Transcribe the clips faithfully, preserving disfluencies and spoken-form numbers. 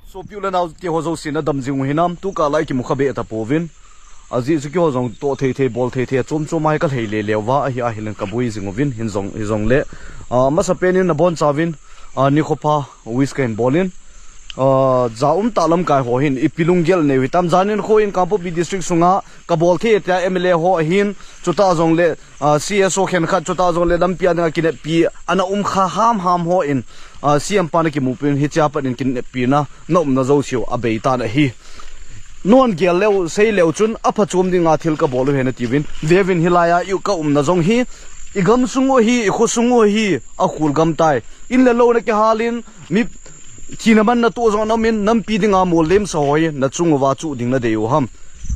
Sopi u le naote ho jouse nadam jing u hinam, tukah lai kimu kha be tapouvin. Ajeh chu keiho jong toh thei thei, bol thei thei, chom chom a hi kalhei le leuva, ahi ahileh kaboi jing uvin, hin jong, hijongle. Ah, masapen in nabonchauvin, ah, nikho pha wish kahin bolin. Ah, ja umtah lamkai ho hin, ipi lunggel nei u hitam, jan in kho in Kangpokpi District sunga, kabol thei tia M L A ho ahin, chutah jongle, ah, C S O khenkhat chutah jongle lampi a dinga kineppi ana um kha ham ham ho in, ah, C M pa na kimupi in hichea pat in kineppi na, na umna jouse u abei tan ahi. Nahon gel leu, sei leu chun aphachom dinga thil kabol u ahi natiuvin. Veuvin hilai a i ka umna jong hi, i gamsung u ahi, i khosung u ahi, akhul gam tai. In le lou na kihal in, mi thina man natoh jong ana um in, nampi dinga molem sa ho hi, nachung uva chuh ding nadei u ham.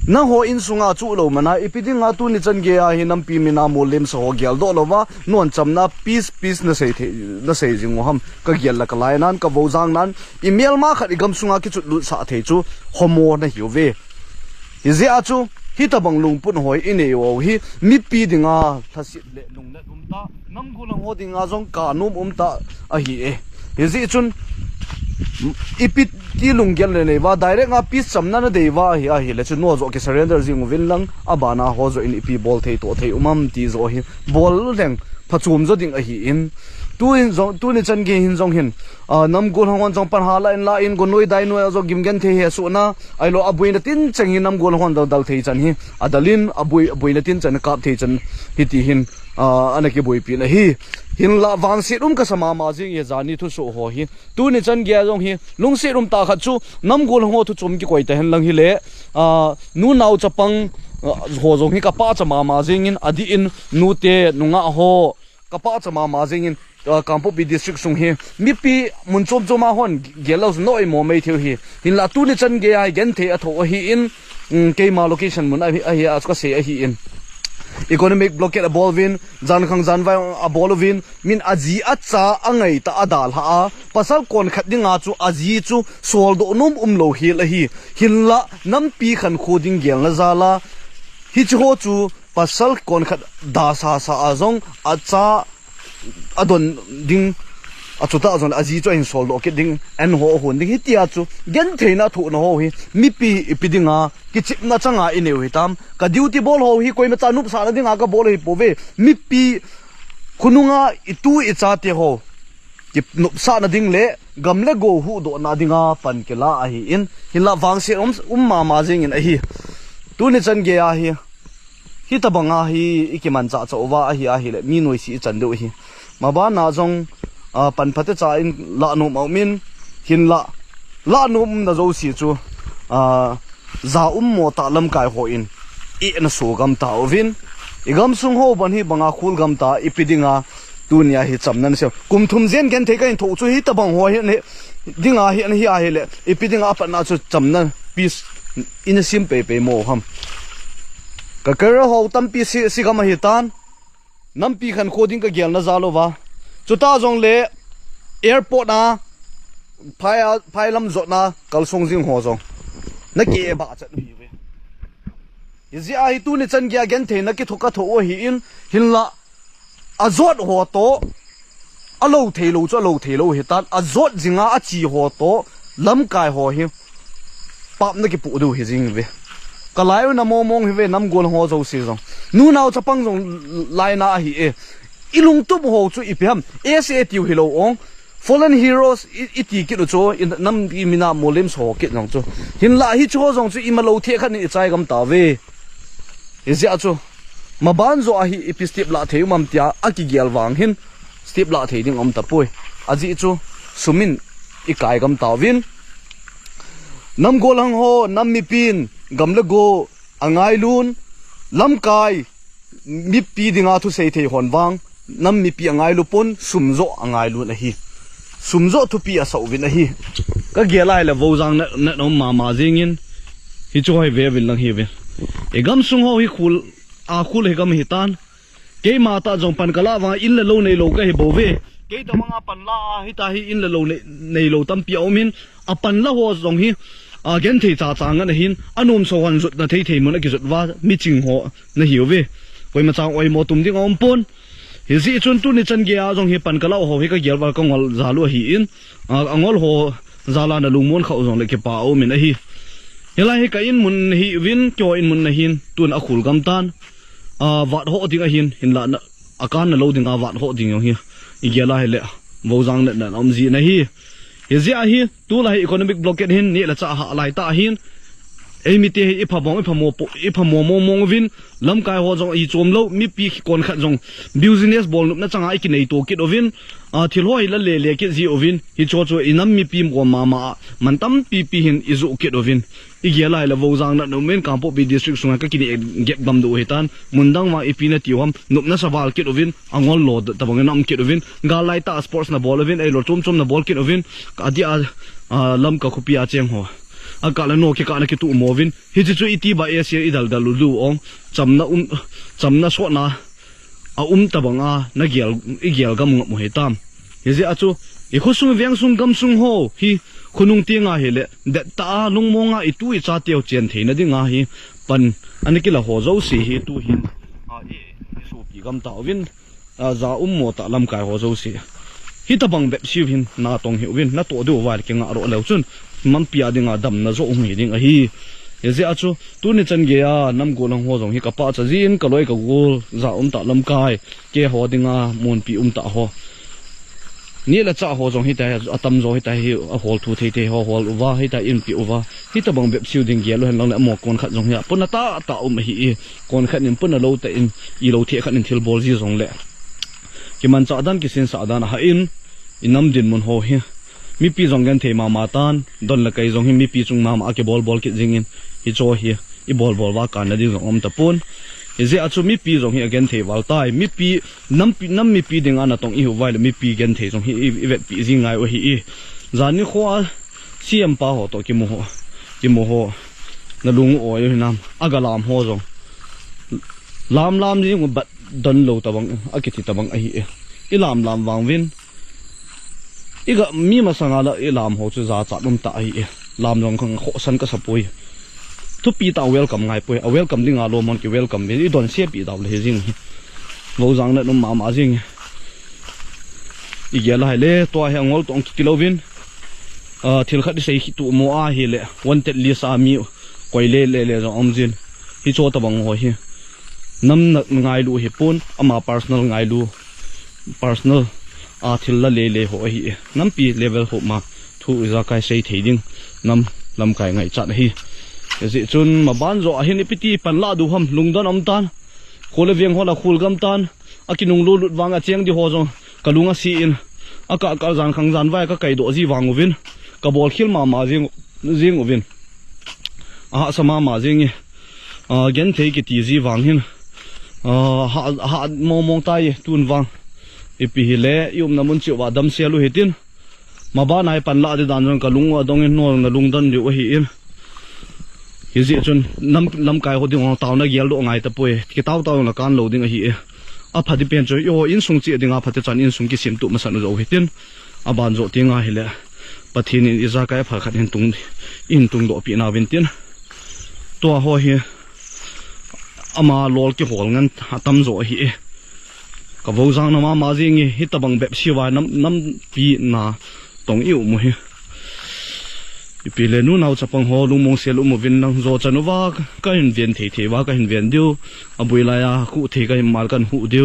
Nangho insunga chuh lou mana, ipi dinga tuni chan geiya hi nampi mina molem sa ho geldoh louva, nahon chamna peace, peace nasei thei, nasei jing u ham. Kagel le kalai nan, kavou jang nan, i melma khat i gamsunga kichutlut sah thei chu, homo nahiuve. Hijeh a chu, hitobang lungput ho i nei u hi, mipi dinga lhaset le lungnet umtah, namgol ho dinga jong kanom umtah ahi e. Hijeh chun, ipi ti lunggel le neiva, direct a peace chamna nadeiva ahi, ahile chun nangho joh kisurrender jing uvin lang, abana ho joh in ipi bol thei toh thei um am ti joh hi, bol leng phachom jo ding ahin. Tuin jong, tuni chan gei hin jong hin, ah, namgol ho hon jong pan hala in la in, gonoi dainoi a jong gim genthei hesohna, ahilou aboina tincheng hi namgol hon dal, dal thei chan hi, adal in aboi, aboina tinchan kap thei chan hiti hin, ah, ana kiboipi na hi. Hinlah vangset um kasa mama jing e jani thusoh ho hi. Tuni chan geiya jong hi, lungset umtah khat chu, namgol ho thu chom kikoi ta hen lang hile, ah, nu nao chapang, ah, ho jong hi kapachat mama jingin, adih in, nute, nungah ho, kapachat mama jingin, ah, Kangpokpi District sung hi, mipi mun chom chom a hon gel lou jong noimo mai thei u hi. Hinlah tuni chan geiya hi genthei athoh ahin, um, keima location mun ahi, ahi a chu kasei ahin. Economic blockade abol uvin, jankhang janvai abol uvin, min aji acha angaitah a adalhah a, pasal konkhat dinga chu aji chu soldoh nom umlou hel ahi. Hinlah nampi khankho ding gelna jal a, hiche ho chu pasal konkhat da sasa a jong acha adon ding, achutah jong aji chu ahin soldoh kit ding, an ho ahon ding, hitia chu gentheina thohna ho hi, mipi ipi dinga kichepna changa i nei u hitam. Ka duty bol ho hi koimacha nopsahna dinga kabol ahipouve. Mipi khonunga itu ichate ho kinopsahna ding le gam le go huhdohna dinga pan kila ahin, hinlah vangset um, um mama jingin ahi. Tuni chan geiya hi, hitobanga hi i kimanchah chah uva ahi ahile mi noise i chan diu ahi. Mabana jong, ah, pan phatecha in lah nom aumin, hinlah, lah nom umna jouse chu, ah, ja um mo tah lamkai hon i na sugam tauvin, i gamsung ho ban hi banga khul gam ta, ipi dinga tunia hi chamna nasei. Kum thum jen genthei kahin thoh chu hitobang ho hi, hi dinga hi, hi ahile, ipi dinga apatna chu chamna peace i na sem peipei mo ham. Ka career ho tampi si, si gam ahitan. Nampi khankho ding kagelna jal uva. Chutah jongle airport a phai a, phai lam jotna kalsong jing ho jong na kibah chat u hiuve. Hijeh a hi tuni chan geiya gentheina kithoh kathoh u ahin, hinlah ajot ho toh, alou theilou chu alou theilou hitan, ajot jinga ache ho toh, lamkai ho hi pap na kipoh diu hi jing ve. Kalai u na momong hive, namgol ho jouse jong. Nu nao chapang jong laina ahi e. I lungtup ho chu ipi ham, S A tiu hilou ong. Fallen heroes i, i ti kit u chu, i nam i mina molem so kit jong chu. Hinlah hiche ho jong chu imalou thei khat in i chai gam tauve. Hijeh a chu, maban joh a hi ipi step lah thei um am tia akigel vang hin, step lah thei ding um tapoi. Ajeh chu, sum in i kai gam tauvin. Namgol hang ho, nam mipin, gam le go, angailun, lamkai, mipi dinga thusei thei hon vang, nam mipi angailu pon, sum joh angailun ahi. Sum joh thupi asah uvin ahi. Kagel a hile vou jang na, na um mama jingin, hichu hoi veuvin lang hiuvin. I gamsung ho hi khul, akhul hi gam hitan. Keima tah jong pan kalah vang in le lou neilou kahi bouve. Kei tobanga pan la a hita hi in le lou nei, neilou tampi aumin, apan la ho jong hi, agenthei chacha ngen ahin, anom so hon jutna thei thei mun akijut uva, miching ho nahiuve. Koima chang oimo tum ding aum pon. Hijeh chun tuni chan geiya jong hi pan kalah ho hi kagel uva kangol jal u ahin, a, angol ho jal a na lungmon khah u jong le kipa aumin ahi. Hilai hi ka in mun hi uvin, keiho in mun ahin, tun a khul gam tan. A, vat ho ding ahin, hinlah na, a kan na lo ding a vat ho ding jong hi. I gel a hile, vojang natna um ji na hi. Hijeh a hi, tulai hi economic blockade hin, neh le chah hah lai tah hin. Ei mite hi i phabom, i phamo po, i phamo mong mong uvin, lamkai ho jong i chom lou, mipi kon khat jong business bol nopna chang a i kinei to kit uvin, a, thil ho hi la le le kit ji uvin, hicho chu i nam mipi kom mama a, man tampi pi hin i joh kit uvin. I gel a hile vojang natna um in Kangpokpi district sunga ka kineh gep gam diu hitan, mun dang vang ipi na ti u ham, nopna sa val kit uvin, a ngol lo tabang in na um kit uvin, gal lai tah sports na bol uvin, eilo chom chom na bol kit uvin, ka dia, a, Lamka khopi a cheng ho. A kah le no kikah na kituh mo uvin. Hiche chu iti ba Asia i dal dal u diu ong. Chamna um, chamna sotna a um tabang a na gel, i gel gam ngam u hitam. Hijeh a chu, i khosung, vengsung, gamsung ho hi, khonung tiang a hile, det tah a, lungmong a, i tu i cha teu chen theina ding a hi, pan, ana kila ho jouse hi, tu hin, a, i, i sopi gam ta uvin, a, ja um mo tah lamkai ho jouse. Hitabang bep siu hin, na tong hi uvin, na toh diu vai le kinga ro leu chun, manpi a ding a damna jo um hi ding ahi. Hijeh a chu, tuni chan gei a, nam gollhang ho jong hi ka pachat jin, ka loi ka gol, ja um tah lamkai, keiho ding a, munpi um tah ho. Neh le chah ho jong hitia, atam jo hitia hi, a hol thu thei thei ho, hol uva, hitia inpi uva. Hitabang bep siu ding gel u hen lang le, amo kon khat jong hi, a puna tah tah um ahi i, kon khat in puna lou tah in, i lou thei khat in thil bol ji jong le. Kimanchah dan, kisinsah dan a ha in, i nam dinmun ho hi. Mipi jong genthei mama tan, don le kai jong hi mipi chung mama a kibol bol kit jing in, hicho hi, i bol bol va kan na ding jong um tapon. Hijeh a chu mipi jong hi a genthei val tai, mipi, nampi, nam mipi ding a na tong i hi u vai le mipi genthei jong hi i, i vetpi ji ngai u ahi i. Jan nikho a, C M pa ho toh kimu ho, kimu ho, na lung u oi u hinam, a ga lam ho jong. Lam lam jing u bat don lou tabang, a kiti tabang ahi e. I lam lam vang uvin. I ga mi masanga la i lam ho chu jachat um tah ahi e. Lam jong khang khohsan ka sa poi. Thupi tah welcome ngai poi. A welcome ding a lom hon ki welcome uvin. I don se pi dau le hi jing hi. Vojang natna um mama jing. I gel a hile, tua hi a ngol tong kiti louvin. A, thil khat i sei kituh mo a hile. Wanted list a mi koi le le le jong um jin. Hicho tabang ho hi. Nam na ngailu hi pon, ama personal ngailu. Personal a thil la le le ho ahi e. Nampi level ho ma thu ijakai sei thei ding. Nam lamkai ngaichat ahi. Hijeh chun maban jo a hin ipi ti pan la diu ham lungdon um tan. Kho le veng ho la khul gam tan. A kinung lu lut vang a cheng di ho jong. Ka lung a si in. A ka, ka jan khang jan vai ka kai doh ji vang uvin. Ka bol khel mama jing, jing uvin. A hahsa mama jing i. A, genthei kiti ji vang hin. A, ha, ha, mong mong tai tun vang. Ipi hile, i umna mun cheh uva damsel u hitin. Maban a hi pan la di dan jong ka lung u a dong in no na lungdon diu ahi in. Hijeh chun nam, lamkai ho ding ho taona gel doh ngai tapoi. Kitao tao na kan lou ding ahi e. A pha di pen chu, i ho insung cheh ding a pha te chan insung kisem tuh masan u jo hitin. A ban jo ti ngai hile. Pathen in ijakai a pha khat hin tung, in tung doh pi na uvin tin. Tua ho hi. Ama lol kihol ngen atam jo ahi e. Ka vojang na mama jing i, hitabang bep siu va nam, nampi na tong i um u hi. Ipi le nunau chapang ho lungmong sel um uvin lang jo chan uva, ka hin ven thei thei uva, ka hin ven diu. A bui lai a, khu thei ka hin mal kan hu diu.